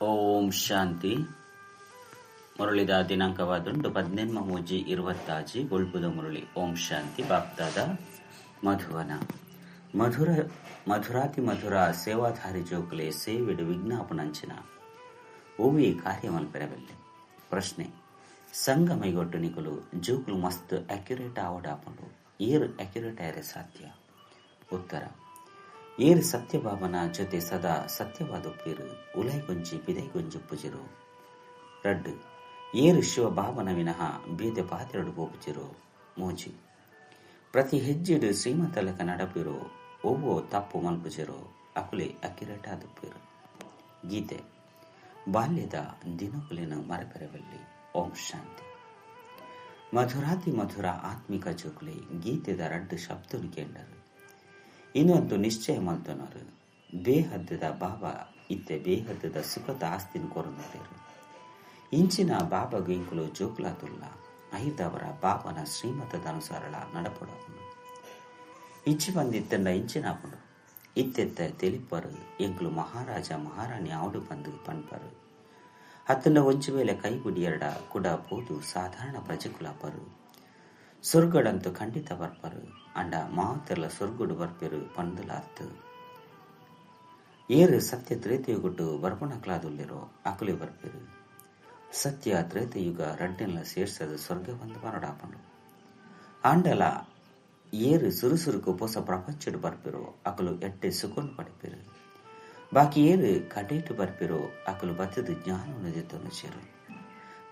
ಓಂ ಶಾಂತಿ. ಮುರಳಿದ ದಿನಾಂಕವಾದುಂಡು 18/3/26. ಬೊಳ್ಪುದ ಮುರಳಿ. ಓಂ ಶಾಂತಿ. ಬಾಪ್ದಾದ ಮಧುವನ. ಮಧುರ ಮಧುರಾತಿ ಮಧುರ ಸೇವಾಧಾರಿ ಜೋಕುಲೆ ಸೇವೆಡು ವಿಜ್ಞಾಪನಂಚಿನ ಓವಿ ಕಾರ್ಯಮಲ್ಪೆರಬಲ್ಲೆ. ಪ್ರಶ್ನೆ: ಸಂಗಮೈಗೊಟ್ಟು ನಿಕುಲು ಜೋಕುಲು ಮಸ್ತ್ ಅಕ್ಯುರೇಟ್ ಆವಡಾಪುಂಡು. ಏರ್ ಅಕ್ಯುರೇಟ್ ಆಯರೆ ಸಾಧ್ಯ? ಉತ್ತರ: ಏರ್ ಸತ್ಯಬಾಬನ ಜೊತೆ ಸದಾ ಸತ್ಯವಾದುಪ್ಪೇರು, ಉಲೈಗೊಂಜಿ ಪಿದೈಗೊಂಜಿ ಉಪ್ಪುಜಿರು. ರಡ್ಡು, ಏರು ಶಿವಬಾಬನ ವಿನಃ ಬೇತೆ ಪಾತೆರಡು ಪೋಪುಜಿರು. ಮೂಜಿ, ಪ್ರತಿ ಹೆಜ್ಜೆಡು ಶ್ರೀಮತಲಕ ನಡಪಿರು, ಒವ್ವೋ ತಪ್ಪು ಮಲ್ಪುಜಿರು, ಅಕುಲೆ ಅಕ್ಯುರೇಟ್ ಆದುಪ್ಪೇರು. ಗೀತೆ: ಬಾಲ್ಯದ ದಿನಕುಲಿನ ಮರಪೆರವಲ್ಲಿ. ಓಂ ಶಾಂತಿ. ಮಧುರಾತಿ ಮಧುರ ಆತ್ಮಿಕ ಜೋಕುಲೆ, ಗೀತೆದ ರಡ್ಡು ಶಬ್ದನು ಕೇಂಡರು ಇನ್ನೊಂದು ನಿಶ್ಚಯ ಮಲ್ತೊನರು. ಬೇಹದ್ದದ ಬಾಬಾ ಇತ್ತೆ ಬೇಹದ್ದದ ಸುಖದ ಆಸ್ತಿನ ಕೊರೊಂದುಲ್ಲೆರ್. ಇಂಚಿನ ಬಾಬಾಗ್ ಎಂಕುಲು ಜೋಕುಲಾದುಲ್ಲ. ಐದವರ ಬಾಬನ ಶ್ರೀಮತದ ಅನುಸಾರಳ ನಡಪೊಡಾಪುಂಡು. ಇಚ್ಚಿ ಪಂದ್ ಇತ್ತಂಡ ಇಂಚಿನ ಆಪುಂಡು. ಇತ್ತೆತ್ತ ತೆಲಿಪರು ಎಂಕುಲು ಮಹಾರಾಜ ಮಹಾರಾಣಿ ಆವೊಡು ಪಂದ್ ಪನ್ಪರು. ಅತ್ತಂಡ ಒಂಜಿ ವೇಳೆ ಕೈ ಬುಡಿಯೆರ್ಡ ಕುಡ ಪೋದು ಸಾಧಾರಣ ಪ್ರಜೆಕುಲಾಪರು. ಸೊರ್ಗಡಂತು ಖಂಡಿತ ಬರ್ಪರು. ಅಂಡ ಮಾತೆರ್ಲ ಸೊರ್ಗಡು ಬರ್ಪೆರು ಪಂದುಲ ಅತ್ತ್. ಏರ್ ಸತ್ಯ ತ್ರೇತಯುಗಟ್ಟು ಬರ್ಪುನಕ್ಲಾದುಲ್ಲೆರೋ ಅಕುಲೆ ಬರ್ಪೆರು. ಸತ್ಯ ತ್ರೇತಯುಗ ರಡ್ಡೆನ್ಲ ಸೇರ್ಸದ್ ಸ್ವರ್ಗ ಪಂದ್ ಪನೊಡಾಪುಂಡು. ಆಂಡಲ ಏರ್ ಸುರುಸುರುಕು ಪೊಸ ಪ್ರಪಂಚಡ್ ಬರ್ಪೆರೋ ಅಕುಲು ಎಡ್ಡೆ ಸುಖೊನು ಪಡೆಪೆರು. ಬಾಕಿ ಏರ್ ಕಡೇಟ್ ಬರ್ಪೆರೋ ಅಕುಲು ಬತ್ತುದು ಜ್ಞಾನೊನು ದೆತ್ತೊನುಜೆರ್.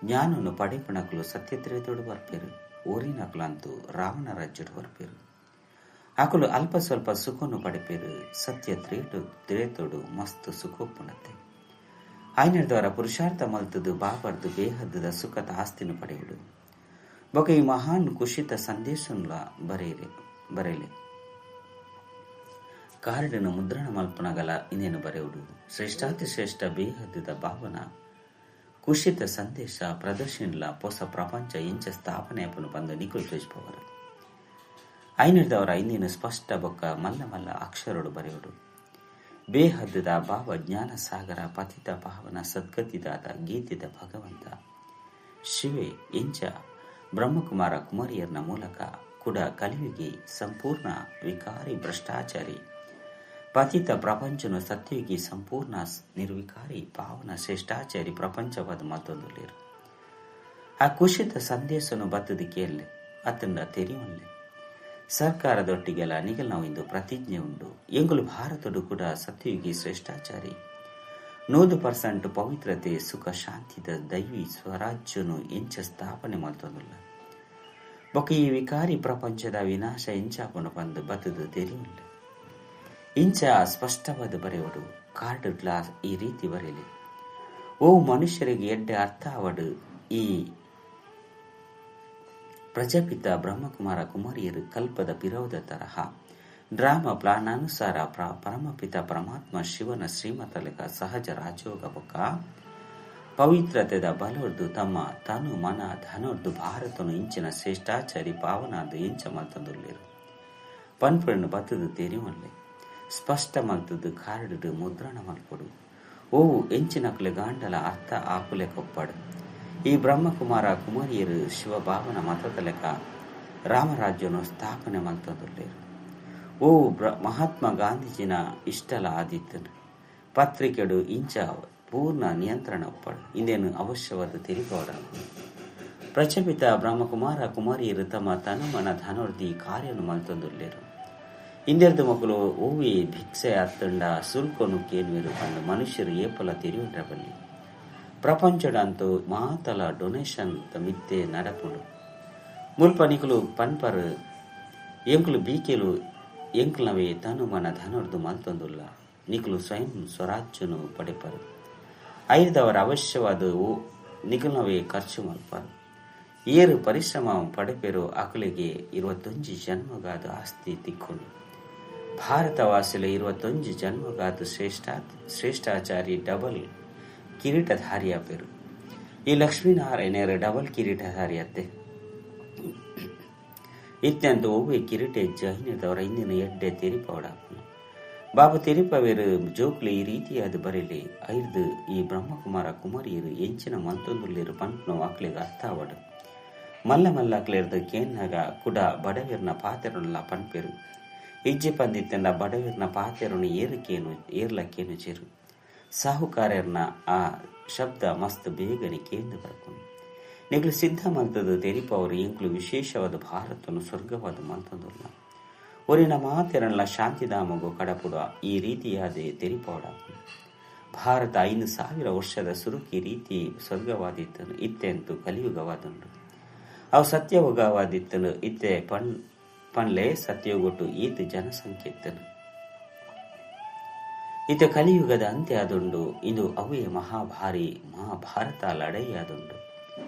ಜ್ಞಾನೊನು ಪಡೆಪುನಕುಲು ಸತ್ಯತ್ರೇತೊಡು ಬರ್ಪೆರು. ಒರಿನಕುಲಂತು ರಾವಣ ರಾಜ್ಯಡ್ ಬರ್ಪೆರು. ಅಕುಲು ಅಲ್ಪ ಸ್ವಲ್ಪ ಸುಖೊನು ಪಡೆಪೆರು. ಸತ್ಯ ತ್ರೇತೊಡು ಮಸ್ತ್ ಸುಖ ಉಪ್ಪುನತೆ. ಆಯ್ನೆಡ್ದಾವರ ಪುರುಷಾರ್ಥ ಮಲ್ತುದು ಬಾಬರ್ದು ಬೇಹದ್ದುದ ಸುಖತ ಆಸ್ತಿನ್ ಪಡೆಯೊಡು. ಬೊಕ ಈ ಮಹಾನ್ ಕುಶಿತ ಸಂದೇಶನ್ಲ ಬರೆಲೆ. ಕಾರ್ಡಿನ ಮುದ್ರಣ ಮಲ್ಪುನಗಲ ಇಂದೆನ್ ಬರೆಯೊಡು. ಶ್ರೇಷ್ಠಾತಿ ಶ್ರೇಷ್ಠ ಬೇಹದ್ದುದ ಬಾಬನ ಕುಶಿತ ಸಂದೇಶ ಪ್ರದರ್ಶನಲ ಪೊಸ ಪ್ರಪಂಚ ಎಂಚ ಸ್ಥಾಪನೆ ಆಪುಂಡು ಪಂದ್ ನಿಕುಲು ತೋಜಿಪವರು. ಐನೆಡ್ದಾವರ ಇಂದೆನ್ ಸ್ಪಷ್ಟ ಬೊಕ್ಕ ಮಲ್ಲ ಮಲ್ಲ ಅಕ್ಷರೊಡು ಬರೆಯೊಡು. ಬೇಹದ್ದುದ ಬಾಬಾ ಜ್ಞಾನ ಸಾಗರ ಪತಿತ ಪಾವನ ಸದ್ಗತಿದಾತ ಗೀತೆದ ಭಗವಂತ ಶಿವೆ ಎಂಚ ಬ್ರಹ್ಮಕುಮಾರ ಕುಮಾರಿಯರ್ನ ಮೂಲಕ ಕುಡ ಕಲಿಯುಗಿ ಸಂಪೂರ್ಣ ವಿಕಾರಿ ಭ್ರಷ್ಟಾಚಾರಿ ಪತಿತ ಪ್ರಪಂಚನು ಸತ್ಯಯುಗಿ ಸಂಪೂರ್ಣ ನಿರ್ವಿಕಾರಿ ಪಾವನ ಶ್ರೇಷ್ಠಾಚಾರಿ ಪ್ರಪಂಚವಾದ ಮಲ್ತೊಂದುಲ್ಲೆರ್. ಆ ಕುಶಿತ ಸಂದೇಶನು ಬತ್ತುದು ಕೇಲ್ಲೆ ಅತ್ತಂಡ ತೆರಿಯೊನ್ಲೆ. ಸರ್ಕಾರದೊಟ್ಟಿಗೆಲ ನಿಗಲ್ನವು ಇಂದು ಪ್ರತಿಜ್ಞೆ ಉಂಡು. ಎಂಕುಲು ಭಾರತಡು ಕೂಡ ಸತ್ಯಯುಗಿ ಶ್ರೇಷ್ಠಾಚಾರಿ 100% ಪವಿತ್ರತೆ ಸುಖ ಶಾಂತಿದ ದೈವಿ ಸ್ವರಾಜ್ಯನು ಎಂಚ ಸ್ಥಾಪನೆ ಮಲ್ತೊಂದುಲ್ಲ. ಬೊಕ ಈ ವಿಕಾರಿ ಪ್ರಪಂಚದ ವಿನಾಶ ಎಂಚಾಪುಂಡು ಪಂದ್ ಬತ್ತುದು ತೆರಿಯೊನ್ಲೆ. ಇಂಚ ಸ್ಪಷ್ಟವಾದ ಬರೆಯೊಡು. ಕಾರ್ಡ್ ಗ್ಲಾಸ್ ಈ ರೀತಿ ಬರೆಯಲಿ. ಓ ಮನುಷ್ಯರಿಗೆ ಎಡ್ಡೆ ಅರ್ಥ ಆವಡ್. ಈ ಪ್ರಜಾಪಿತ ಬ್ರಹ್ಮಕುಮಾರ ಕುಮಾರಿಯರು ಕಲ್ಪದ ಪಿರವುದ ತರಹ ಡ್ರಾಮಾ ಪ್ಲಾನಾನುಸಾರ ಪರಮಪಿತ ಪರಮಾತ್ಮ ಶಿವನ ಶ್ರೀಮತಲೆಕ ಸಹಜ ರಾಜಯೋಗ ಬೊಕ್ಕ ಪವಿತ್ರತೆದ ಬಲೊರ್ದು ತಮ್ಮ ತನು ಮನ ಧನೊರ್ದು ಭಾರತನು ಇಂಚಿನ ಶ್ರೇಷ್ಠಾಚಾರಿ ಪಾವನಾದ್ ಎಂಚ ಮಲ್ತೊಂದುಲ್ಲೆರ್ ಪನ್ಪುರೆನ್ ಬತ್ತುದು ತೆರಿಯೊನ್ಲೆ. ಸ್ಪಷ್ಟ ಮಲ್ತುದು ಕಾರ್ಡ್ ಮುದ್ರಣ ಮಲ್ಪೊಡು. ಓವು ಎಂಚಿನಕುಲೆ ಗಾಂಡಲ ಅರ್ಥ ಆಪುಲೆಕ ಉಪ್ಪಡ್. ಈ ಬ್ರಹ್ಮಕುಮಾರ ಕುಮಾರಿಯರು ಶಿವಬಾಬನ ಮತದ ಲೆಕ್ಕ ರಾಮರಾಜ್ಯನು ಸ್ಥಾಪನೆ ಮಲ್ತೊಂದುಲ್ಲೆರ್. ಓ ಮಹಾತ್ಮ ಗಾಂಧೀಜಿನ ಇಷ್ಟಲ ಆದಿತ್ತನು. ಪತ್ರಿಕೆಡು ಇಂಚ ಪೂರ್ಣ ನಿಯಂತ್ರಣ ಉಪ್ಪಡ್. ಇಂದೆನ್ ಅವಶ್ಯವಾದ ತೆರಿಪವಡಾಪುಂಡು. ಪ್ರಜಾಪಿತ ಬ್ರಹ್ಮಕುಮಾರ ಕುಮಾರಿಯರು ತಮ್ಮ ತನುಮನ ಧನೊರ್ದು ಈ ಕಾರ್ಯನು ಮಲ್ತೊಂದುಲ್ಲೆರ್. ಇಂದೆರ್ದು ಮೊಕುಲು ಓವಿ ಭಿಕ್ಷೆ ಅತ್ತಂಡ ಶುಲ್ಕನು ಕೇನುವೆರು ಪಂದ್ ಮನುಷ್ಯರು ಏಪಲ ತೆರಿಯೊನ್ರೆ ಬಲ್ಲಿ. ಪ್ರಪಂಚಡಂತು ಮಾತಲ ಡೊನೇಷನ್ ಮಿತ್ತೆ ನಡಪುಂಡು. ಮುಲ್ಪ ನಿಕುಲು ಪನ್ಪರು ಎಂಕುಲು ಬೀಕೆಲು ಎಂಕುಲ್ನವೇ ತನುಮನ ಧನೊರ್ದು ಮಲ್ತೊಂದುಲ್ಲ. ನಿಕುಲು ಸ್ವಯಂ ಸ್ವರಾಜ್ಯನು ಪಡೆಪರು. ಐದವರ ಅವಶ್ಯವಾದ ನಿಕುಲ್ನವೇ ಖರ್ಚು ಮಲ್ಪರು. ಏರು ಪರಿಶ್ರಮ ಪಡೆಪೆರು ಅಕುಲೆಗೆ 21 ಜನ್ಮಗಾದ ಆಸ್ತಿ ತಿಕ್ಕುಂಡು. ಭಾರತವಾಸಿಲ 21 ಜನ್ಮಗಾದ ಶ್ರೇಷ್ಠಾಚಾರಿ ಡಬಲ್ ಕಿರೀಟಧಾರಿಯಾಪೆರು. ಈ ಲಕ್ಷ್ಮೀನಾರಾಯಣರು ಡಬಲ್ ಕಿರೀಟಧಾರಿಯತ್ತೆ. ಇತ್ಯಂತ ಒವ್ವೆ ಕಿರೀಟ ಜೈನದವರ ಇಂದಿನ ಎಡ್ಡೆ ತೆರಿಪವಡಾಪುಂಡು. ಬಾಬಾ ತೆರಿಪವೇರು ಜೋಕ್ಲು ಈ ರೀತಿಯಾದ ಬರೆಲಿ ಐರ್ದು ಈ ಬ್ರಹ್ಮಕುಮಾರ ಕುಮಾರಿಯರು ಎಂಚಿನ ಮಲ್ತೊಂದುಲ್ಲೆರ್ ಪನ್ಪುನವು ಅಕ್ಲೆಗ್ ಅರ್ಥ ಆವಡ್. ಮಲ್ಲ ಮಲ್ಲ ಅಕ್ಲೆರ್ದ್ ಕೇನ್ನಾಗ ಕುಡ ಬಡವೆರ್ನ ಪಾತೆರೊನ್ಲ ಪನ್ಪೆರ್. ಇಜ್ಜಿ ಪಂದಿತ್ತೆಂಡ ಬಡವೆರ್ನ ಪಾತೆರೊನು ಏರ್ಲ ಕೇನುಜೆರ್. ಸಾಹುಕಾರೆರ್ನ ಆ ಶಬ್ದ ಮಸ್ತ್ ಬೇಗನೆ ಕೇಂದ್ ಬರ್ಪುಂಡು. ನಿಕ್ಲು ಸಿದ್ಧ ಮಲ್ತದ್ ತೆರಿಪವರು ಎಂಕ್ಲು ವಿಶೇಷವಾದ ಭಾರತನು ಸ್ವರ್ಗವಾದ ಮಲ್ತೊಂದುಲ್ಲ. ಒರಿನ ಮಾತೆರನ್ಲ ಶಾಂತಿಧಾಮಗು ಕಡಪುಡ ಈ ರೀತಿಯಾದ ತೆರಿಪವಡ. ಭಾರತ 5000 ವರ್ಷದ ಸುರುಕಿ ರೀತಿ ಸ್ವರ್ಗವಾದಿತ್ತನು ಇತ್ತೆಂತು ಕಲಿಯುಗವಾದುಂಡು. ಅವು ಸತ್ಯಯುಗವಾದಿತ್ತನು ಇತ್ತೆ ಪನ್ಲೆ ಸತ್ಯಯುಗೊಟ್ಟು ಈತ್ ಜನಸಂಖ್ಯೆ ಇತ್ತನು. ಇತ್ತ ಕಲಿಯುಗದ ಅಂತ್ಯ ಆದುಂಡು. ಇಂದು ಅವೇ ಮಹಾಭಾರಿ ಮಹಾಭಾರತ ಲಡೈಯಾದುಂಡು.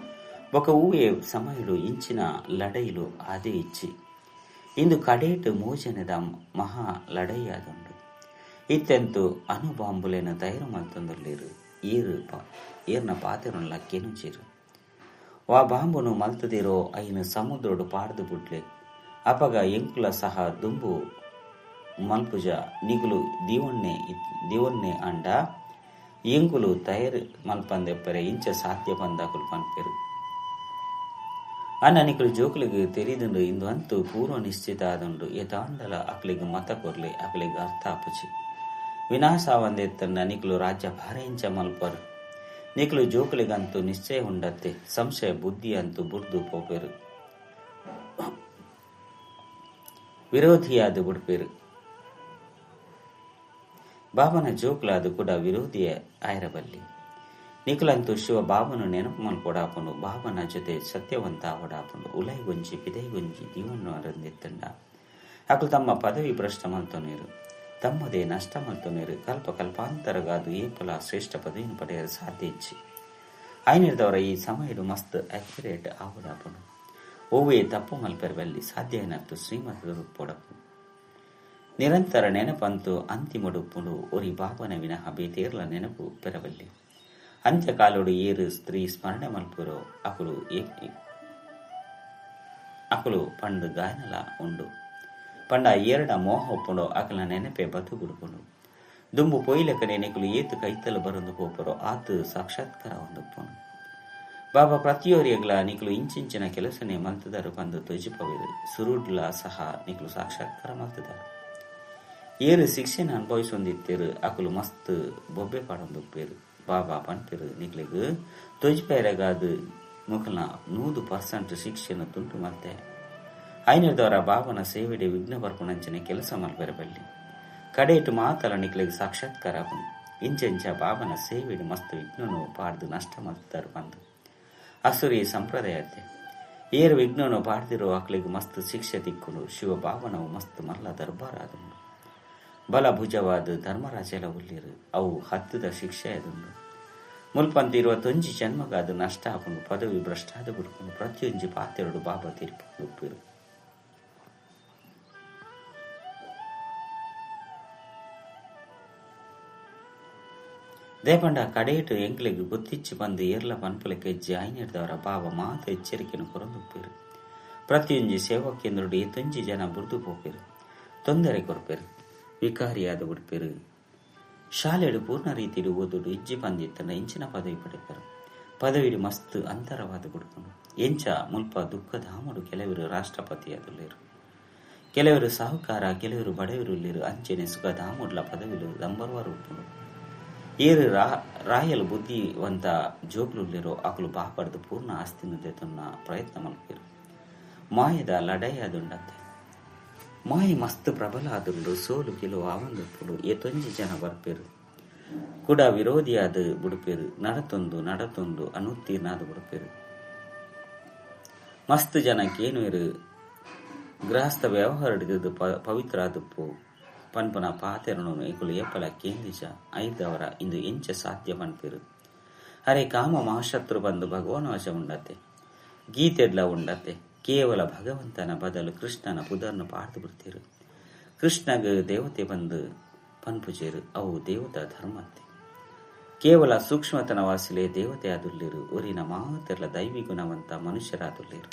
ಬೊಕ ಹೂವೇ ಸಮಯಡು ಇಂಚಿನ ಲಡೈಲು ಅದೇ ಇಚ್ಚಿ. ಇಂದು ಕಡೇಟು ಮೋಜನದ ಮಹಾ ಲಡೈಯಾದುಂಡು. ಇತ್ತೆಂತು ಅಣುಬಾಂಬುಲೇನ ತಯಾರು ಮಲ್ತೊಂದುಲ್ಲೆರ್ ಏರ್ನ ಪಾತೆರೊನ್ಲ ಕೆನುಜೆರ್. ವಾ ಬಾಂಬುನು ಮಲ್ತದಿರೋ ಐನ್ ಸಮುದ್ರೊಡು ಪಾಡ್ದು ಬುಡ್ಲೆ. ಅಪಗ ಎಂಕುಲ ಸಹ ದುಂಬು ಮಲ್ಪುಜ ನಿಗುಲು ದಿವೊನ್ನೆ ಆಂಡ ಎಂಕುಲು ತಯಾರು ಮಲ್ಪಂದೆಪ್ಪರೆ ಇಂಚ ಸಾಧ್ಯ ಪಂದಾಕುಲು ಪನ್ಪೆರ್. ಅನ್ನ ನಿಕುಲು ಜೋಕುಲಿಗ್ ತೆರಿದುಂಡು ಇಂದು ಅಂತೂ ಪೂರ್ವ ನಿಶ್ಚಿತ ಆದುಂಡು. ಏತಾಂಡಲ ಅಕ್ಲೆಗ್ ಮತ ಕೊರ್ಲೆ ಅಕ್ಲೆಗ್ ಅರ್ಥ ಆಪುಜಿ. ವಿನಾಶ ಆವಂದೆತ್ತಂಡ ನಿಕುಲು ರಾಜ್ಯ ಭಾರ ಇಂಚ ಮಲ್ಪರ್. ನಿಕುಲು ಜೋಕುಲಿಗಂತೂ ನಿಶ್ಚಯ ಉಂಡತ್ತೆ ಸಂಶಯ ಬುದ್ಧಿ ಅಂತೂ ಬುರ್ದು ಪೋಪೆರ್. ವಿರೋಧಿಯಾದ ಬುಡ್ಪೆರ್. ಬಾಬನ ಜೋಕುಲಾದ ಕೂಡ ವಿರೋಧಿಯ ಆಯರಬಲ್ಲಿ. ನಿಕುಲಂತೂ ಶಿವ ಬಾಬನು ನೆನಪು ಮಲ್ಪೊಡಾಪುಂಡು. ಬಾಬನ ಜೊತೆ ಸತ್ಯವಂತ ಆವಡಾಪುಂಡು. ಉಲೈಗೊಂಜಿ ಪಿದೈಗೊಂಜಿ ದೀವಣ್ಣು ಅರಂದಿತ್ತಂಡ ಅಕುಲು ತಮ್ಮ ಪದವಿ ಭ್ರಷ್ಟ ಮಲ್ತೊನೇರು. ತಮ್ಮದೇ ನಷ್ಟ ಮಲ್ತೊನೇರು. ಕಲ್ಪ ಕಲ್ಪಾಂತರಗಾದು ಏಪಲ ಶ್ರೇಷ್ಠ ಪದವಿಯನ್ನು ಪಡೆಯಲು ಸಾಧ್ಯ ಇಚ್ಚಿ. ಐನಿರ್ದವರ ಈ ಸಮಯಡು ಮಸ್ತ್ ಅಕ್ಯುರೇಟ್ ಆವಡಾಪುಂಡು. ಒವ್ವೇ ತಪ್ಪು ಮಲ್ಪೆರಬಲ್ಲಿ ಸಾಧ್ಯ ಏನಾಗ್ತು ಶ್ರೀಮತದ ಪೊಡಪು. ನಿರಂತರ ನೆನಪಂತೂ ಅಂತಿಮಡುಪ್ಪುಂಡು. ಒರಿ ಬಾಬನ ವಿನಃ ಬೇತೇರ್ಲ ನೆನಪು ಪೆರಬಲ್ಲಿ. ಅಂತ್ಯಕಾಲೋಡು ಏರು ಸ್ತ್ರೀ ಸ್ಮರಣೆ ಮಲ್ಪುರೋ ಅಕುಲು ಪಂಡು ಗಾಯನಲ ಉಂಡು. ಪಂಡ ಏರಡ ಮೋಹ ಉಪ್ಪುಂಡು ಅಕಲ ನೆನಪೆ ಬತು ಗುಡುಪುಂಡು. ದುಂಬು ಪೊಯ್ಲೆಕನೆ ನಿಕುಲು ಏತು ಕೈತಲು ಬರೊಂದು ಪೋಪರೋ ಆತು ಸಾಕ್ಷಾತ್ಕಾರ ಹೊಂದುಪ್ಪುಂಡು. ಬಾಬಾ ಪ್ರತಿಯೊರಿಯಗ್ಲ ನಿಕುಲು ಇಂಚಿಂಚಿನ ಕೆಲಸನೆ ಮಲ್ತದಾರು ಪಂದು ತೊಜಿಪವೇರು. ಸುರುಡ್ಲ ಸಹ ನಿಕುಲು ಸಾಕ್ಷಾತ್ಕಾರ ಮಲ್ತದಾರು. ಏರು ಶಿಕ್ಷೆನ ಅನುಭವಿಸೊಂದಿತ್ತೇರು ಅಕುಲು ಮಸ್ತ್ ಬೊಬ್ಬೆ ಪಾಡೊಂದುಪ್ಪೇರು. ಬಾಬಾ ಪನ್ಪೆರು ನಿಕ್ಲೆಗ್ ತೊಜಿಪೇರೆಗಾದ್ ಮುಖಲ 100% ಶಿಕ್ಷೆನ ತುಂಟು ಮಲ್ತೆ. ಐನರ್ದವರ ಬಾಬನ ಸೇವೆಡೆ ವಿಘ್ನ ಬರ್ಪುನಂಚನೆ ಕೆಲಸ ಮಲ್ಪೆರೆ ಬಲ್ಲಿ. ಕಡೇಟು ಮಾತಲ ನಿಕ್ಲೆಗ್ ಸಾಕ್ಷಾತ್ಕಾರ ಆಪುಂಡು. ಇಂಚೆಂಚ ಬಾಬನ ಸೇವೆಡು ಮಸ್ತ್ ವಿಘ್ನನು ಪಾಡ್ದು ನಷ್ಟ ಮಲ್ತಾರು ಪಂದು ಅಸುರಿ ಸಂಪ್ರದಾಯತೆ. ಏರು ವಿಘ್ನನು ಪಾಡ್ದಿರೋ ಅಕ್ಲೆಗ್ ಮಸ್ತ್ ಶಿಕ್ಷೆ ತಿಕ್ಕುಂಡು. ಶಿವ ಬಾಬನವು ಮಸ್ತ್ ಮಲ್ಲ ದರ್ಬಾರ ಆದುಂಡು. ಬಲಭುಜವಾದ ಧರ್ಮರಾಜೆಲ ಉಲ್ಲೇರು ಅವು ಹತ್ತದ ಶಿಕ್ಷೆ ಆದುಂಡು. ಮುಲ್ಪಂತ ಇರುವ ತೊಂಜಿ ಜನ್ಮಗಾದ ನಷ್ಟ ಆಪುಂಡು. ಪದವಿ ಭ್ರಷ್ಟಾದ ಬುಡ್ಕೊಂಡು ಪ್ರತಿಯೊಂಜಿ ಪಾತೆರಡು ಬಾಬಾ ತೀರ್ಪು. ದೇಪಂಡ ಕಡೆಯಿಟ್ಟು ಎಂಕ್ಲೆಗ್ ಗೊತ್ತಿಚ್ಚಿ ಬಂದು ಏರ್ಲ ಪನ್ಪುಲೆ ಕೆಜ್ಜಿ ಐನಿರ್ದವರ ಬಾಬಾ ಮಾತ ಎಚ್ಚರಿಕೆಯನ್ನು ಕೊರೊಂದುಪ್ಪೇರು. ಪ್ರತಿಯೊಂಜಿ ಸೇವಾ ಕೇಂದ್ರಡು ಏತೊಂಜಿ ಜನ ಬುರ್ದು ಪೋಪೆರು. ತೊಂದರೆ ಕೊರ್ಪೆರು. ವಿಕಾರಿಯಾದ ಉಡ್ಪೆರು. ಶಾಲೆಡು ಪೂರ್ಣ ರೀತಿಡು ಓದುಡು ಇಜ್ಜಿ ಪಂದಿತ್ತಂಡ ಇಂಚಿನ ಪದವಿ ಪಡೆಪರು. ಪದವಿಡು ಮಸ್ತ್ ಅಂತರವಾದ ಬುಡ್ಪುಂಡು. ಎಂಚ ಮುಲ್ಪ ದುಃಖಧಾಮಡು ಕೆಲವರು ರಾಷ್ಟ್ರಪತಿಯಾದುಲ್ಲೇರು, ಕೆಲವರು ಸಾಹುಕಾರ, ಕೆಲವರು ಬಡವರು ಅಂಚೆನೆ ಸುಖಧಾಮುಡ್ಲ ಪದವಿಲು ನಂಬರ್ವಾರು ಉಪ್ಪುಂಡು. ಏರು ರಾಯಲ್ ಬುದ್ಧಿವಂತ ಜೋಕ್ಲುಲ್ಲೇರೋ ಅಕುಲು ಬಾಪಡ್ದು ಪೂರ್ಣ ಆಸ್ತಿನ ದೆತೊನ್ನ ಪ್ರಯತ್ನ ಮಲ್ಪೇರು. ಮಾಯದ ಲಡೈಯಾದುಂಡತ್ತೆ. ಮಾಯ ಮಸ್ತ್ ಪ್ರಬಲ ಆದುಂಡು. ಸೋಲು ಗೆಲುವು ಆವಂದುಪ್ಪುಂಡು. ಏತೊಂಜಿ ಜನ ಬರ್ಪೇರು ಕೂಡ ವಿರೋಧಿಯಾದ ಬುಡುಪೇರು. ನಡತೊಂದು ನಡತೊಂದು ಅನುತ್ತೀರ್ಣಾದ ಬುಡುಪೇರು. ಮಸ್ತ್ ಜನ ಕೇನುವೆರು ಗೃಹಸ್ಥ ವ್ಯವಹಾರಡಿದು ಪವಿತ್ರ ಆದುಪ್ಪು ಪನ್ಪುನ ಪಾತೆರನು ಎಂಕುಲು ಏಪಲ ಕೇಂದಿಜ ಐದವರ ಇಂದು ಎಂಚ ಸಾಧ್ಯ ಪನ್ಪೇರು. ಅರೆ ಕಾಮ ಮಹಾಶತ್ರು ಬಂದು ಭಗವಾನ ವಶ ಉಂಡತೆ. ಗೀತೆಡ್ಲ ಉಂಡತೆ. ಕೇವಲ ಭಗವಂತನ ಬದಲು ಕೃಷ್ಣನ ಪುದರ್ನು ಪಾಡ್ದು ಬಿಡ್ತೀರು. ಕೃಷ್ಣಗ್ ದೇವತೆ ಬಂದು ಪನ್ಪುಜೇರು. ಅವು ದೇವತಾ ಧರ್ಮತ್ತೆ. ಕೇವಲ ಸೂಕ್ಷ್ಮತನ ವಾಸಿಲೆ ದೇವತೆ ಆದುಲ್ಲೇರು. ಒರಿನ ಮಾತೆರ್ಲ ದೈವಿ ಗುಣವಂತ ಮನುಷ್ಯರಾದುಲ್ಲೇರು.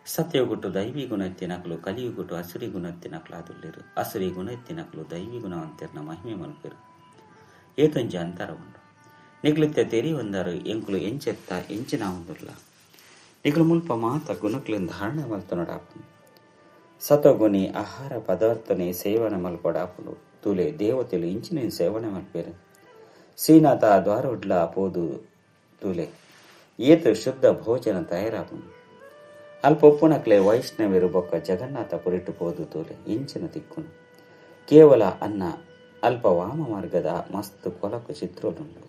ಸತ್ಯಗುಟ್ಟು ದೈವಿ ಗುಣ ಎತ್ತಿನಕಲು ಕಲಿಯುಗುಟ್ಟು ಅಸುರಿ ಗುಣ ಎತ್ತಿನಕಲು ಆದುಲ್ಲೇರು. ಅಸುರಿ ಗುಣ ಎತ್ತಿನಕಲು ದೈವಿ ಗುಣವಂತೆರ್ನ ಮಹಿಮೆ ಮಲ್ಪೆರು. ಏತೊಂಜಿ ಅಂತರ ಉಂಡು. ನಿಕ್ಲಿತ್ತೆ ತೆರಿ ಒಂದರು ಎಂಕುಲು ಎಂಚೆತ್ತ ಎಂಚಿನ ಉಂದುಲ್ಲ. ನಿಕ್ಲು ಮುಲ್ಪ ಮಾತ ಗುಣಕ್ಲಿಂದ ಧಾರಣೆ ಮಲ್ತೊನಡಾಪುಂಡು. ಸತಗುಣಿ ಆಹಾರ ಪದಾರ್ಥನೆ ಸೇವನೆ ಮಲ್ಪಡಾಪುಂಡು. ತುಲೆ ದೇವತೆಲು ಇಂಚಿನ ಸೇವನೆ ಮಲ್ಪೇರು. ಶ್ರೀನಾಥ ದ್ವಾರೊಡ್ಲ ಪೋದು ತುಲೆ ಏತು ಶುದ್ಧ ಭೋಜನ ತಯಾರಾಪುಂಡು. ಅಲ್ಪ ಒಪ್ಪುನಕ್ಲೆ ವೈಷ್ಣವರು ಬೊಕ್ಕ ಜಗನ್ನಾಥ ಪುರಿಟು ಪೋದು ತೋಲೆ ಇಂಚಿನ ತಿಕ್ಕುನು. ಕೇವಲ ಅನ್ನ ಅಲ್ಪ ವಾಮ ಮಾರ್ಗದ ಮಸ್ತ್ ಕೊಲಕು ಚಿತ್ರಲುಂಡು.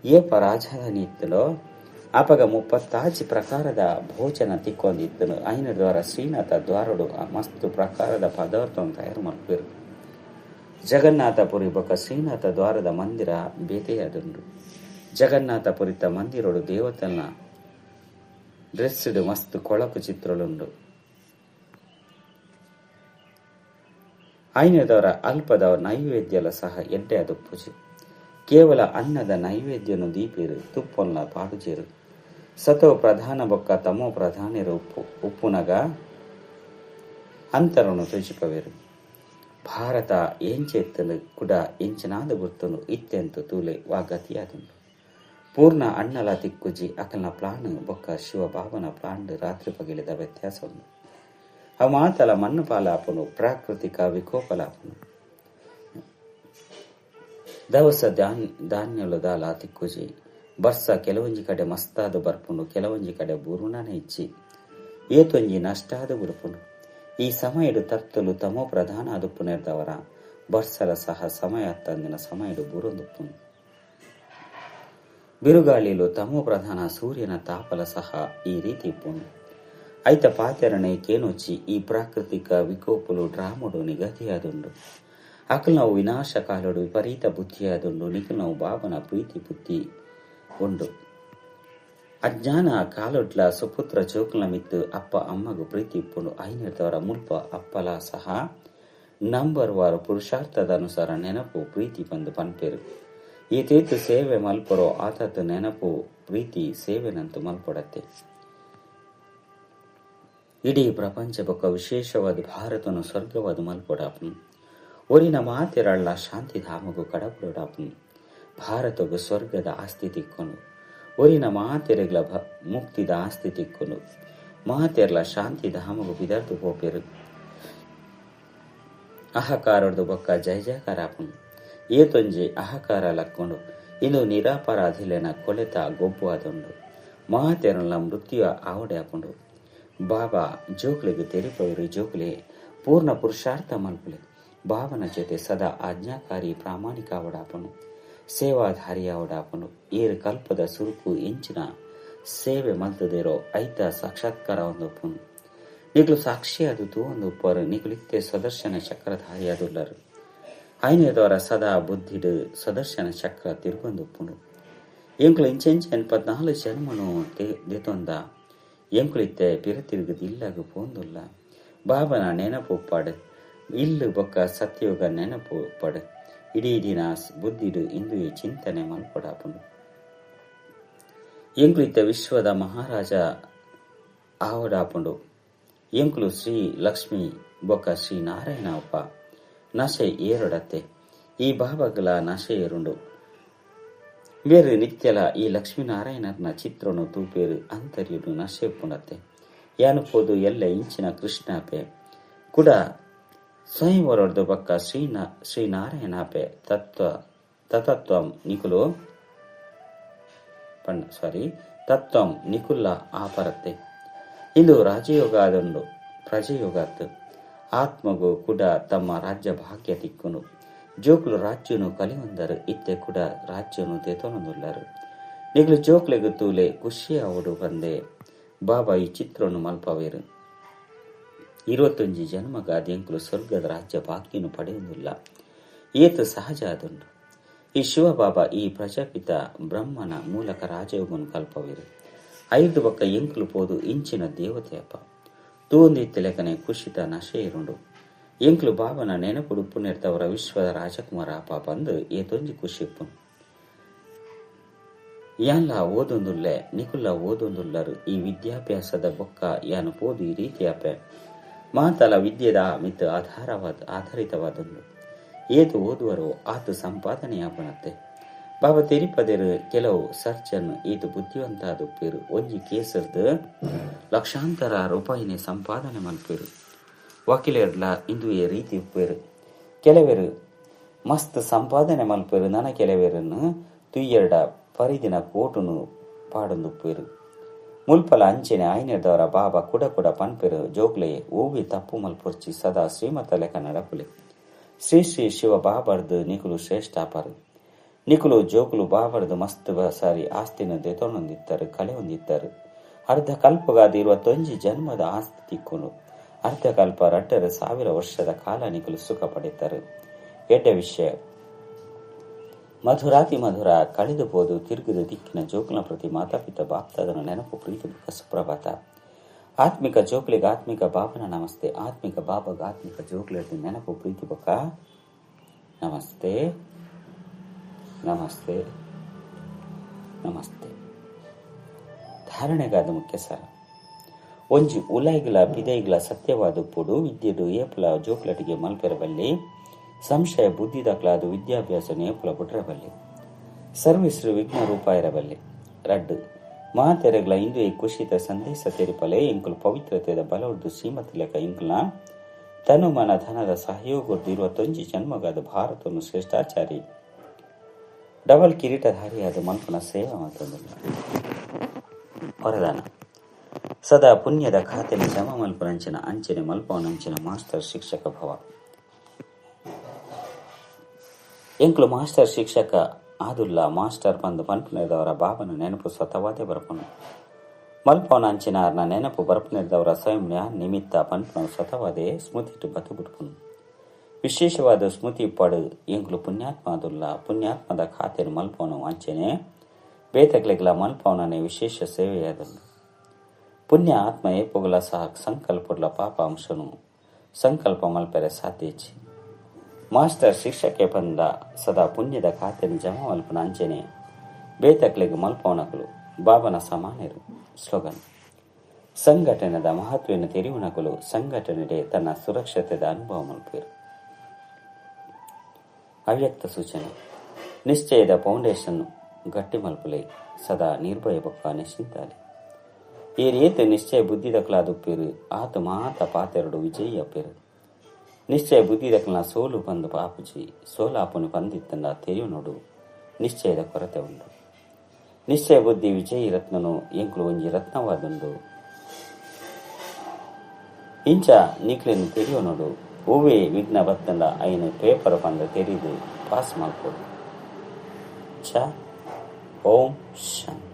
ಏಪ ರಾಜಧಾನಿ ಇತ್ತಲೋ ಆಪಗ 36 ಪ್ರಕಾರದ ಭೋಜನ ತಿಕ್ಕೊಂದಿತ್ತನು. ಐನ ದ್ವಾರ ಶ್ರೀನಾಥ ದ್ವಾರಡು ಮಸ್ತ್ ಪ್ರಕಾರದ ಪದಾರ್ಥವನ್ನು ತಯಾರು ಮಲ್ಪೇರು. ಜಗನ್ನಾಥಪುರಿ ಬೊಕ್ಕ ಶ್ರೀನಾಥ ದ್ವಾರದ ಮಂದಿರ ಬೇತೆಯಾದುಂಡು. ಜಗನ್ನಾಥಪುರಿತ ಮಂದಿರೋಡು ದೇವತನ ಡ್ರೆಸ್ಡ್ ಮಸ್ತ್ ಕೊಳಕು ಚಿತ್ರಲುಂಡು. ಐನದವರ ಅಲ್ಪದ ನೈವೇದ್ಯಲ ಸಹ ಎಡ್ಡೆ ಅದು ಪೂಜೆ. ಕೇವಲ ಅನ್ನದ ನೈವೇದ್ಯನು ದೀಪೇರು ತುಪ್ಪೊಲ್ಲ ಪಾಡುಜೇರು. ಸತೋ ಪ್ರಧಾನ ಬೊಕ್ಕ ತಮೋ ಪ್ರಧಾನಿರು ಉಪ್ಪುನಗ ಅಂತರನು ತುಜಿಪವೇರು. ಭಾರತ ಎಂಚೆತ್ತನು ಕುಡ ಎಂಚನಾದ ಗುರ್ತನು ಇತ್ತೆಂತು ತೂಲೆ ವಾಗತಿಯಾದುಂಡು. ಪೂರ್ಣ ಅಣ್ಣಲ ತಿಕ್ಕುಜಿ ಅಕಲ್ನ ಪ್ಲಾನ್ ಬೊಕ್ಕ ಶಿವ ಬಾಬನ ಪ್ಲಾನ್ ರಾತ್ರಿ ಪಗಿಲಿದ ವ್ಯತ್ಯಾಸವನ್ನು. ಅವ ಮಾತಲ ಮಣ್ಣು ಪಾಲಾಪನು ಪ್ರಾಕೃತಿಕ ವಿಕೋಪಲಾಪನು. ದವಸ ಧಾನ್ಯಲು ದಾಲ ತಿಕ್ಕುಜಿ ಬರ್ಸ ಕೆಲವೊಂಜಿ ಕಡೆ ಮಸ್ತಾದ ಬರ್ಪುಂಡು, ಕೆಲವೊಂಜಿ ಕಡೆ ಬುರುಣನೆ ಇಚ್ಚಿ ಏತೊಂಜಿ ನಷ್ಟಾದ ಬುರುಪುಂಡು. ಈ ಸಮಯಡು ತರ್ತಲು ತಮೋ ಪ್ರಧಾನ ಅದುಪ್ಪು ನೆರೆದವರ ಬರ್ಸಲ ಸಹ ಸಮಯ ತಂದಿನ ಸಮಯಡು ಬುರುಂದುಪ್ಪುಂಡು. ಬಿರುಗಾಳಿಲು ತಮೋ ಪ್ರಧಾನ ಸೂರ್ಯನ ತಾಪಲ ಸಹ ಈ ರೀತಿ ಇಪ್ಪುಂಡು. ಐತ ಪಾತೆರಣೆ ಕೇನೋಚಿ ಈ ಪ್ರಾಕೃತಿಕ ವಿಕೋಪಲು ಡ್ರಾಮಡು ನಿಗದಿಯಾದುಂಡು. ಅಕಲ್ನವು ವಿನಾಶ ಕಾಲಡು ವಿಪರೀತ ಬುದ್ಧಿಯಾದುಂಡು. ನಿಖಲ್ನವು ಬಾಬನ ಪ್ರೀತಿ ಬುದ್ಧಿ ಉಂಡು. ಅಜ್ಞಾನ ಕಾಲೊಡ್ಲ ಸುಪುತ್ರ ಜೋಕುಲ ಮಿತ್ತು ಅಪ್ಪ ಅಮ್ಮಗು ಪ್ರೀತಿ ಇಪ್ಪುಂಡು. ಐನಿರ್ತವರ ಮುಲ್ಪ ಅಪ್ಪಲ ಸಹ ನಂಬರ್ ವಾರು ಪುರುಷಾರ್ಥದ ಅನುಸಾರ ನೆನಪು ಪ್ರೀತಿ ಬಂದು ಪನ್ಪೇರು. ಈ ತೀರ್ಥ ಸೇವೆ ಮಲ್ಪರೋ ಆತತ್ ನೆನಪು ಪ್ರೀತಿ ಸೇವೆನಂತು ಮಲ್ಪಡತ್ತೆ. ಇಡೀ ಪ್ರಪಂಚ ಬೊಕ್ಕ ವಿಶೇಷವಾದ ಭಾರತನು ಸ್ವರ್ಗವಾದ ಮಲ್ಪೊಡಾಪುನು. ಒರಿನ ಮಾತೆರಳ್ಳ ಶಾಂತಿಧಾಮಗು ಕಡಪುಡಾಪುನು. ಭಾರತಗು ಸ್ವರ್ಗದ ಆಸ್ತಿ ತಿಕ್ಕೊನು. ಒರಿನ ಮಾತೆರೆಗ್ಲ ಮುಕ್ತಿದ ಆಸ್ತಿ ತಿಕ್ಕೊನು. ಮಾತೆರ್ಲ ಶಾಂತಿಧಾಮಗು ಬಿದರ್ದು ಪೋಪೆರು. ಅಹಕಾರದು ಬೊಕ್ಕ ಜಯ ಜಯಕಾರಾಪುನು. ಏತೊಂಜಿ ಅಹಕಾರ ಲಕ್ಕೊಂಡು ಇಂದು ನಿರಾಪರಾಧಿಲೆನ ಕೊಲೆತ ಗೊಬ್ಬು ಆದುಂಡು. ಮಾತೆರಲ್ಲ ಮೃತ್ಯು ಆವಡೆ ಹಾಕೊಂಡು. ಬಾಬಾ ಜೋಕ್ಲೆಗೆ ತೆರಿಪವರು ಜೋಕ್ಲೆ ಪೂರ್ಣ ಪುರುಷಾರ್ಥ ಮಲ್ಪಲೆ. ಬಾಬನ ಜೊತೆ ಸದಾ ಆಜ್ಞಾಕಾರಿ ಪ್ರಾಮಾಣಿಕ ಅವಡಾಪನು, ಸೇವಾಧಾರಿ ಅವಡಾಪನು. ಏರು ಕಲ್ಪದ ಸುರುಕು ಇಂಚಿನ ಸೇವೆ ಮಲ್ತದಿರೋ ಐತ ಸಾಕ್ಷಾತ್ಕಾರ ಒಂದೊಪ್ಪನು. ನಿಗ್ಲು ಸಾಕ್ಷಿಯಾದ ತೂ ಒಂದೊಪ್ಪರು. ನಿಗುಲಿತ್ತೆ ಸ್ವದರ್ಶನ ಚಕ್ರಧಾರಿಯಾದುಲ್ಲರು. ಐನದವರ ಸದಾ ಬುದ್ಧಿಡು ಸ್ವದರ್ಶನ ಚಕ್ರ ತಿರುಗೊಂದೊಪ್ಪುನು. ಎಂಕುಲು ಇಂಚೆಂಚ 84 ಜನ್ಮನು ದೆತೊಂದ ಎಂಕುಲಿತ್ತೆ ಪಿರ ತಿರುಗದು ಇಲ್ಲಾಗ ಪೋಂದುಲ್ಲ. ಬಾಬನ ನೆನಪು ಪಡು ಇಲ್ಲು ಬೊಕ್ಕ ಸತ್ಯೋಗ ನೆನಪು ಪಡು. ಇಡೀ ದಿನ ಬುದ್ಧಿಡು ಇಂದು ಚಿಂತನೆ ಮಲ್ಪಡಾಪುಂಡು. ಎಂಕುಲಿತ್ತ ವಿಶ್ವದ ಮಹಾರಾಜ ಆವಡಾಪುಂಡು. ಎಂಕುಲು ಶ್ರೀ ಲಕ್ಷ್ಮಿ ಬೊಕ್ಕ ಶ್ರೀ ನಾರಾಯಣ ಅಪ್ಪ ನಶೆ ಏರೊಡತ್ತೆ. ಈ ಬಾಬಾಗಲ ನಶೆ ಏರುಂಡು. ಬೇರೆ ನಿತ್ಯಲ ಈ ಲಕ್ಷ್ಮೀನಾರಾಯಣನ ಚಿತ್ರನು ತೂಪೇರು ಅಂತರ್ಯುಡು ನಶೆ ಪುಣತ್ತೆ. ಯಾನು ಪೋದು ಎಲ್ಲ ಇಂಚಿನ ಕೃಷ್ಣಾಪೆ ಕೂಡ ಸ್ವಯಂವರೊಡ್ದು ಬಕ್ಕ ಶ್ರೀನಾರಾಯಣಾಪೆ ತತ್ವಂ ನಿಕುಲು ತತ್ವಂ ನಿಕುಲ್ಲ ಆಪರತ್ತೆ. ಇಂದು ರಾಜಯೋಗ ಆದುಂಡು ಪ್ರಜೆಯೋಗಾತ್. ಆತ್ಮಗೂ ಕೂಡ ತಮ್ಮ ರಾಜ್ಯ ಭಾಗ್ಯ ತಿಕ್ಕುನು. ಜೋಕುಲು ರಾಜ್ಯನು ಕಲಿಯೊಂದರು ಇತ್ತೆ ಕೂಡ ರಾಜ್ಯನು ತೆತೊನೊಂದುಲ್ಲರು. ನಿಗ್ಲು ಜೋಕ್ಲೆಗು ತೂಲೆ ಖುಷಿ ಆವಡು ಬಂದೆ ಬಾಬಾ ಈ ಚಿತ್ರವನ್ನು ಮಲ್ಪವೇರು. 21 ಜನ್ಮಗಾದ ಎಂಕುಲು ಸ್ವರ್ಗದ ರಾಜ್ಯ ಭಾಗ್ಯನು ಪಡೆಯುವುದಿಲ್ಲ. ಏತು ಸಹಜ ಆದುಂಡು. ಈ ಶಿವಬಾಬಾ ಈ ಪ್ರಜಾಪಿತ ಬ್ರಹ್ಮನ ಮೂಲಕ ರಾಜಯೋಗನು ಕಲ್ಪವೇರು. 5 ಬೊಕ್ಕ ಎಂಕುಲು ಪೋದು ಇಂಚಿನ ದೇವತೆಯಪ್ಪ ತೂಂದಿತ್ತಲೆಕನೆ ಖುಷಿತ ನಶೆ ಇರುಂಡು. ಎಂಕ್ಲು ಬಾಬನ ನೆನಪುಡು ಪುಣ್ಯರ್ತವರ ವಿಶ್ವದ ರಾಜಕುಮಾರ ಅಪ್ಪ ಬಂದು ಏತೊಂಜಿ ಖುಷಿ ಇಪ್ಪುನು. ಯಾನ್ಲ ಓದೊಂದುಲ್ಲೆ, ನಿಕುಲ್ಲ ಓದೊಂದುಲ್ಲರು. ಈ ವಿದ್ಯಾಭ್ಯಾಸದ ಬೊಕ್ಕ ಯಾನು ಪೋದು ಈ ರೀತಿಯಾಪೆ ಮಾತಲ ವಿದ್ಯೆದ ಮಿತ್ ಆಧಾರಿತವಾದುಂಡು. ಏತು ಓದುವರೋ ಆತು ಸಂಪಾದನೆಯಾಪನತ್ತೆ. ಬಾಬಾ ತೆರಿಪದೆರು ಕೆಲವು ಸರ್ಜನ್ ಈತು ಬುದ್ಧಿವಂತಾದುಪ್ಪೇರು ಒಂಜಿ ಕೇಸರ್ದು ಲಕ್ಷಾಂತರ ರೂಪಾಯಿನೇ ಸಂಪಾದನೆ ಮಲ್ಪೇರು. ವಕೀಲರ್ಲ ಇಂದುಯೇ ರೀತಿ ಉಪ್ಪೇರು. ಕೆಲವರು ಮಸ್ತ್ ಸಂಪಾದನೆ ಮಲ್ಪೇರು, ನನ ಕೆಲವರನ್ನು ತುಯ್ಯರ್ಡ ಪರಿದಿನ ಕೋಟುನು ಪಾಡೊಂದುಪ್ಪೇರು. ಮುಲ್ಪಲ ಅಂಚೆನೆ ಆಯ್ನೆದವರ ಬಾಬಾ ಕುಡ ಕುಡ ಪನ್ಪೆರು, ಜೋಗ್ಲೆ ಓವಿ ತಪ್ಪು ಮಲ್ಪೊರ್ಚಿ, ಸದಾ ಶ್ರೀಮತ ಲೆಕ್ಕ ನಡಪುಲೆ. ಶ್ರೀ ಶ್ರೀ ಶಿವ ಬಾಬರ್ದು ನಿಕುಲು ಶ್ರೇಷ್ಠಾಪರು. ನಿಕುಲು ಜೋಕುಲು ಬಾಬರ್ದು ಮಸ್ತ್ ಸಾರಿ ಆಸ್ತಿನ ದೆತೊಂದಿತ್ತಾರೆ, ಕಲೆ ಹೊಂದಿತ್ತಾರೆ. ಅರ್ಧ ಕಲ್ಪಗಾದ ಇರುವ ತೊಂಜಿ ಜನ್ಮದ ಆಸ್ತಿ ತಿಕ್ಕುನು. ಅರ್ಧ ಕಲ್ಪ 2,500 ವರ್ಷದ ಕಾಲ ನಿಕುಲು ಸುಖ ಪಡೆಯುತ್ತಾರೆ. ಎಡ್ಡ ವಿಷಯ ಮಧುರಾತಿ ಮಧುರ ಕಳೆದು ಪೋದು ತಿರುಗಿದ ದಿಕ್ಕಿನ ಜೋಕುಲ ಪ್ರತಿ ಮಾತಾಪಿತ ಬಾಪ್ತಾದನ ನೆನಪು ಪ್ರೀತಿ ಬುಕ್ಕ ಸುಪ್ರಭಾತ. ಆತ್ಮಿಕ ಜೋಕುಲಿಗೆ ಆತ್ಮಿಕ ಬಾಬನ ನಮಸ್ತೆ. ಆತ್ಮಿಕ ಬಾಬಗ ಆತ್ಮಿಕ ಜೋಕುಲ ನೆನಪು ಪ್ರೀತಿ ಬುಕ್ಕ ನಮಸ್ತೆ ನಮಸ್ತೆ ನಮಸ್ತೆ. ಧಾರಣೆಗಾದ ಮುಖ್ಯ ಸಾರ. ಒಂಜಿ ಉಲಾಯಿಗಳ ಪಿದೈಗಳ ಸತ್ಯವಾದ ಪುಡು ವಿದ್ಯೆಡು ಏಪಲ ಜೋಕ್ಲಟಿಗೆ ಮಲ್ಪೆರಬಲ್ಲಿ. ಸಂಶಯ ಬುದ್ಧಿ ದಾಖಲಾದ ವಿದ್ಯಾಭ್ಯಾಸ ನೇಪುಲ ಬುಟ್ರಬಲ್ಲಿ. ಸರ್ವಿಸ್ರು ವಿಘ್ನ ರೂಪ ಇರಬಲ್ಲಿ. ರಡ್ಡು ಮಾತೆರೆಗಳ ಇಂದು ಈ ಕುಶಿತ ಸಂದೇಶ ತೆರಿಪಲೆ ಇಂಕುಲು ಪವಿತ್ರತೆದ ಬಲವಡ್ದು ಶ್ರೀಮತಿ ಲೆಕ್ಕ ಇಂಕುಲ ತನು ಮನ ಧನದ ಸಹಯೋಗದ್ದು ಇರುವ ತೊಂಜಿ ಜನ್ಮಗಾದ ಭಾರತವನ್ನು ಶ್ರೇಷ್ಠಾಚಾರಿ ಡಬಲ್ ಕಿರೀಟಧಾರಿಯಾದ ಮಲ್ಪನ ಸೇವಾ ಮಾತೊಂದಿಲ್ಲ. ವರದಾನ ಸದಾ ಪುಣ್ಯದ ಖಾತೆಯಲ್ಲಿ ಜಮ ಮಲ್ಪನಂಚಿನ ಅಂಚನೆ ಮಲ್ಪವನಂಚಿನ ಮಾಸ್ಟರ್ ಶಿಕ್ಷಕ ಭವ. ಎಂಕ್ಲು ಮಾಸ್ಟರ್ ಶಿಕ್ಷಕ ಆದುಲ್ಲ ಮಾಸ್ಟರ್ ಬಂದು ಪನ್ಪುನೆದವರ ಬಾಬನ ನೆನಪು ಸ್ವತವಾದೇ ಬರಪನು. ಮಲ್ಪವನ ಅಂಚಿನಾರ್ನ ನೆನಪು ಬರಪುನೆದವರ ಸ್ವಯಂ ನಿಮಿತ್ತ ಪನ್ಪುನ ಸ್ವತವಾದೇ ಸ್ಮೃತಿ ಬತು ಬಿಡ್ಪುನು. ವಿಶೇಷವಾದ ಸ್ಮೃತಿ ಪಡು ಎಂಕ್ಲು ಪುಣ್ಯಾತ್ಮ ಆದುಲ್ಲ ಪುಣ್ಯಾತ್ಮದ ಖಾತೆಯನ್ನು ಮಲ್ಪವನು ಅಂಚನೆ ಬೇತಗ್ಲೆಗ್ಲ ಮಲ್ಪವನನೇ ವಿಶೇಷ ಸೇವೆಯಾದಲ್ಲ. ಪುಣ್ಯ ಆತ್ಮ ಏಪೊಗಲ ಸಹ ಸಂಕಲ್ಪಡ್ಲ ಪಾಪ ಅಂಶನು ಸಂಕಲ್ಪ ಮಲ್ಪೆರೆ ಸಾಧ್ಯಚಿ. ಮಾಸ್ಟರ್ ಶಿಕ್ಷಕೆ ಬಂದ ಸದಾ ಪುಣ್ಯದ ಖಾತೆಯನ್ನು ಜಮಾ ಮಲ್ಪನ ಅಂಚನೆ ಬೇತಕ್ಲೆಗ್ ಮಲ್ಪವನಕಲು ಬಾಬನ ಸಮಾನರು. ಸ್ಲೋಗನ್: ಸಂಘಟನೆದ ಮಹತ್ವವನ್ನು ತೆರಿಯುವನಕಲು ಸಂಘಟನೆಡೆ ತನ್ನ ಸುರಕ್ಷತೆದ ಅನುಭವ ಮಲ್ಪೇರು. ಅವ್ಯಕ್ತ ಸೂಚನೆ: ನಿಶ್ಚಯದ ಫೌಂಡೇಶನ್ ಗಟ್ಟಿ ಮಲ್ಪಲೆ ಸದಾ ನಿರ್ಭಯ ಬೊಕ್ಕ ನಿಶ್ಚಿಂತಾಲೆ. ಈ ರೀತಿ ನಿಶ್ಚಯ ಬುದ್ಧಿದಕ್ಲಾದುಪ್ಪೇರು ಆತ ಮಾತ ಪಾತೆರಡು ವಿಜಯಿ ಅಪ್ಪೇರು. ನಿಶ್ಚಯ ಬುದ್ಧಿದಕ್ಲನ ಸೋಲು ಬಂದು ಪಾಪುಜಿ ಸೋಲಾಪುನು ಬಂದಿತ್ತಂದ ತೆರಿಯು ನೋಡು ನಿಶ್ಚಯದ ಕೊರತೆ ಉಂಡು. ನಿಶ್ಚಯ ಬುದ್ಧಿ ವಿಜಯಿ ರತ್ನನು ಎಂಕುಲು ಒಂಜಿ ರತ್ನವಾದುಂಡು. ಇಂಚ ನಿಕ್ಲೆನು ತೆರಿಯು ನೋಡು ಹೂವೇ ವಿಘ್ನ ಬತ್ತಂದ ಐನು ಪೇಪರ್ ಬಂದ ತೆರಿದು ಪಾಸ್ ಮಾಡ್ಕೊಡು. ಚ ಓಂ ಶಾಂತಿ.